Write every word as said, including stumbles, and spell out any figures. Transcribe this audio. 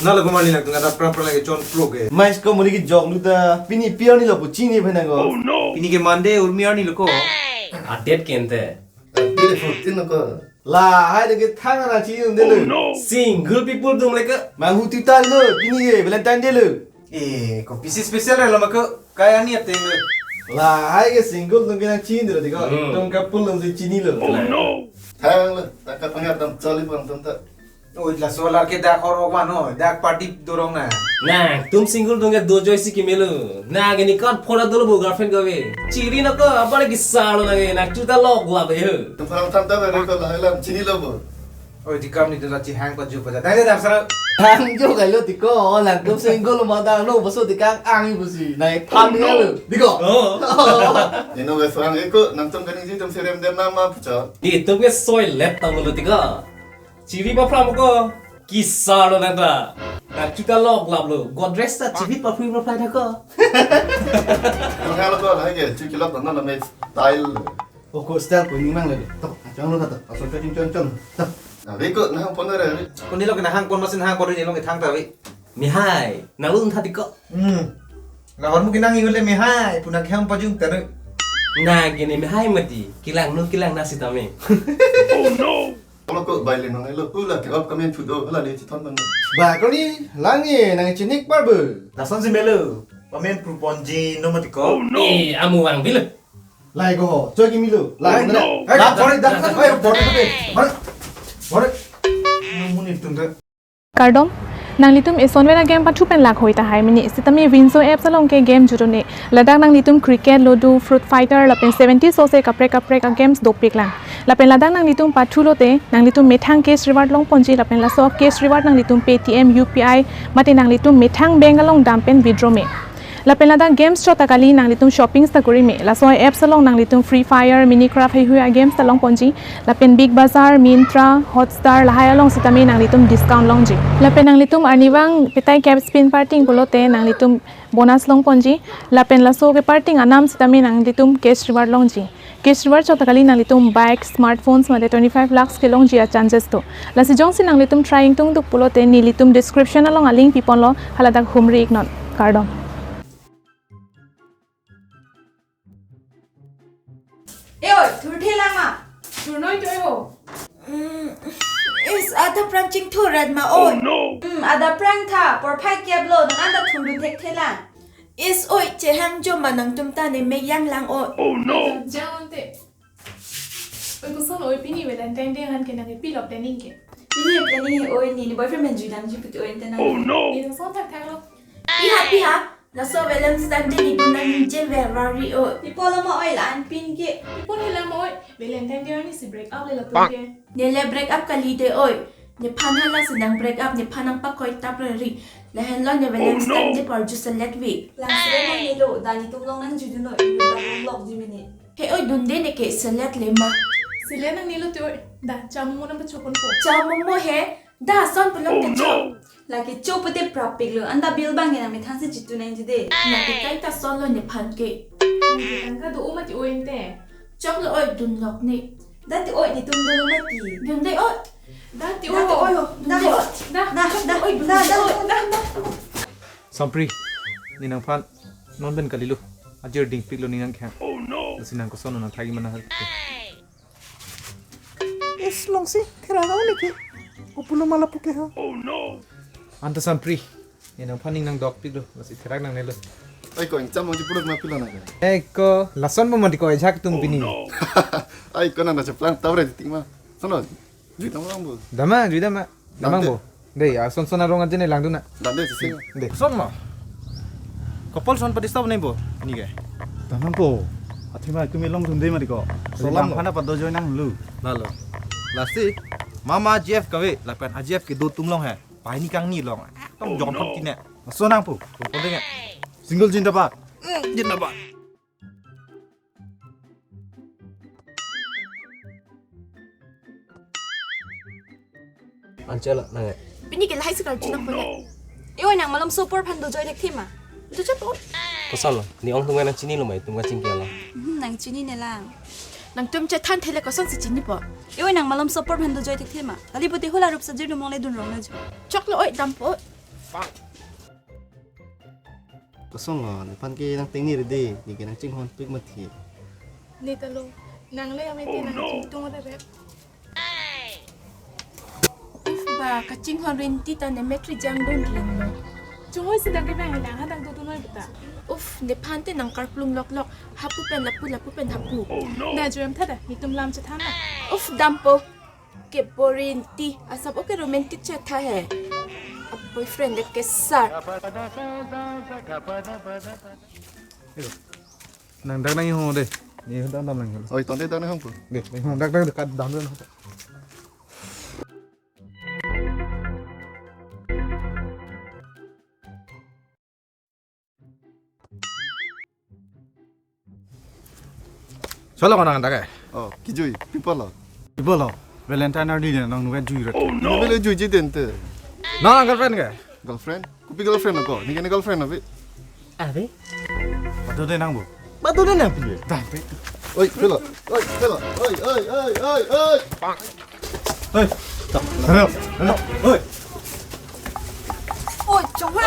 Nalo kumali nangtum kata pram pram lagi chon pro ke. Mais ko muli kejok lu ta pini pi arni lo pu chini phe nang ko. Pini ke Monday, Urmi arni lo ko. Adet kente. Adet fourteen lo ko. Lahai de ke thang nangchinidunde lo. Single people atum le ke. Manghu titan lo, pini ke Valentine Day lo. Eh, kopisi special re lo ma ko, kaya ni ateng lo. Lahai ke single atum ke nangchinidunde lo, dei ko. Hmm. Atum couple atum si chinilo. Thang lo, ta kapangar dam chali pon atum ta. Oi, laso alar ke dak hor ok vano, dak party dorong na. Nangtum single atum ke dojoi si kimelo. Nang ke ni kot phora dolo bo girlfriend kave. Chiri nang ko, apar ke salo nang ke, nang chuta lok lap he. Atum pharang tham ta bere ko lahai lam chinilo bo. Oi, dikam ni dula chihang pa ju pa ja. Dai dai dam sara. Hang jo kailo dei ko, nangtum single ma dang lo, baso dikang ang ibu si. Nai tham dia lo. Dei ko. Oh. Ino guys, orang eko, nangtum kaningje atum serem dem nama pucha. Itum ke soi let tang lo dei ko. Chiri pa phram ko. Kisa lo nang ta. Nang chuta lok lap lo. Godrej ta chiri pa phri pa phai ta ko. Nang hal ko hai ke, chu kilok na na me style. O ko style ko ning mang le. To, chong lo ka to. Ason chong chong chong. To. Na ve ko nang pon re. Ko ni lo ke nang pon masin hang pon ni lo ke thang ta ve. Mehai, nang lun tha dei ko. Hmm. La hor mu ke nang ingun le mehai, puna ke hang pajung ta re. Na ke ni mehai mati, kelang nu kelang na sitame. Oh no. Kalau ko bai le nang lo, hula ke op kamen thu do, hula le chithon bang. Ba ko ni, lang e, nang chinik par be. Lason si melo. Pamen pru ponji no mati ko. Oh no. Eh, amu vang bilo. Lai ko ho, choi kimi lo. Lai ko na. Hai, body dak, hai, body ko. Body. Body. Muni tum de. Kardom, nanglitum isonvera game pathu pen lakhoi tahai mini, sitame Winzo apps along ke game jutone. Ladak nanglitum cricket, ludo, fruit fighter, lapen seventy sose kaprek kaprek a games dopik lang. Lapen ladak nanglitum pathu lote, nanglitum methang cash reward longponji, lapen laso cash reward nanglitum Paytm, U P I, mate nanglitum methang bank along dam pen withdraw me. Lapen ladak games chot ta kali, nanglitum shopping ta kori me. Laso apps along nanglitum Free Fire, Minecraft heihui a games ta longponji. Lapen Big Bazaar, Myntra, Hotstar lahai along sitame nanglitum discount longji. Lapen nanglitum arnivang petai kep spin parting pulote nanglitum bonus longponji. Lapen laso keparting anam sitame nanglitum cash reward longji. Cash reward chot ta kali, nanglitum bike, smartphones mate twenty-five lakhs kelongji a chances do. Lasi jongsi nanglitum try ingtungduk pulote nelitum description along a link piponlo, haladak humri iknon. Kardom. E oi, thurthe lang ma? Thurnoi toi o. Mm, is adapprang chingthurat ma oi? Hmm, adapprang tha, porphai kep lo, nang anta thurdun thekthe lang. Is oi, chehang jo ma nangtum ta ne mek yang lang oi. Jang ante. Oi, koson oi, pini Valentine Day aphan ke nang pi lok planning ke? Pini planning he oi, ne, ne boyfriend pen juidamji puti oi ante nang. Ne lason thakthak lo. Piha, piha. Laso Valentine's Day ni dun nangji February o. Pi pulo ma oi la-an pin ke. Pi pulo la ma oi. Valentine Day arni si break up le latum ke. Ne le break up kali dei oi. Nephan hala si nang break up, nephan nangpakoi tap rari. Lahenlo ne Valentine's Day parju selet vi. Lang selet nangnelo, dak netum along nangjudunlo, inut dak longlokji mene. He oi, dunde neke selet le ma. Selet nangnelo te oi. Da, cha momo nangpachokponpo. Cha momo he. Da, son pulang ke cho. Lake cho pute prapik lo, anta bill abang ke nang methang si chitu nangji dei. Lake kaita son lo nephan ke. Nang ke tangka do-o mati oi ante. Choklo oi, dunlok ne. Da te oi, netum dolo mati. Dunde oi. Da te oi. Da te oi. Da, da, da, da, da, da. Sampri, ne nangphan non pen kalilo. Ajir dingpik lo ne nangkehang. Lasi nang koson nangthagi mana har. Yes, longsi, therak lo leke. Kopulo ma lapu ke ho. Anta Sampri, ne nangphan ning nangdokpik lo, lasi therak nangnelo. Ai ko, ingcham ongji pulot ma pilo na ke. Ai ko, lason mo mati ko, ajak tum pini. Ai ko, nang na cheplang tau re titik ma. Sono, jui tang lang bo. Dama, jui dama. Damang bo. Dei, ason son arong aja ne langdun na. Dam dei, sising. Dei. Son lo. Couple son padisturb ne bo. Ni ke. Damang bo. Athema kumi longdunde mati ko. Solam lo. Mana pado join nanglo. Lalo. Lasi. Mama J F kave. Lapen a J F kedo atum along he. Pai ni kangni along. Tong jong thot kine. Sonang po. Ko denge. Single jindabad. Mm, jindabad. Anchela nang. Pini ke lahai sekali chinang pala. Yo, nang malomso apor aphan dojoi thekthe ma? Dojoi po. Koson lo, ne ong atum nangchinilo ma, itum kachingki lo. Hmm, nangchinine lang. Nangtum chethan thele koson si chinipo. Yo, nang malomso apor aphan dojoi thekthe ma? Kali pute hula rup sajir dumong le dun rong na jo. Choklo oi, dampo. Kosonlo, nephan ke nang tengneri de, ne ke nang chinghon pik mati. Ne ta lo, nang le amete nang chingtung rerep. Uf ba, kachinghon rinti ta ne metri jang don rin lo. Chungoi si dang ke bang lang, ha dang dodun noi beta. Uf, nephan te nang karplung loklok, hapu pen lapu, lapu pen hapu. Na juem tha da, netum lam chethan na. Uf, dampo. Ke boring ti, asap oke romantic chetha he. A boyfriend de kesar. Nang dak nang ho de. Ni dak dam nang ho. Oi, tonte dak nang ho. De, nang ho dak dak dak dam nang ho. Solo ko nang dak ke? Oh, kejui, people lo. People lo. Valentine arni de nang nuwe jui rat. Ini bele jui ji tente. Nang girlfriend ke? Girlfriend? Kopi girlfriend ko? Ne ke ne girlfriend abi? Abi? Badu de nang bu. Badu de nang pi. Dah, pi. Oi, pilo. Oi, pilo. Oi, oi, oi, oi, oi. Oi. Hello. Hello. Oi. Oi, coba.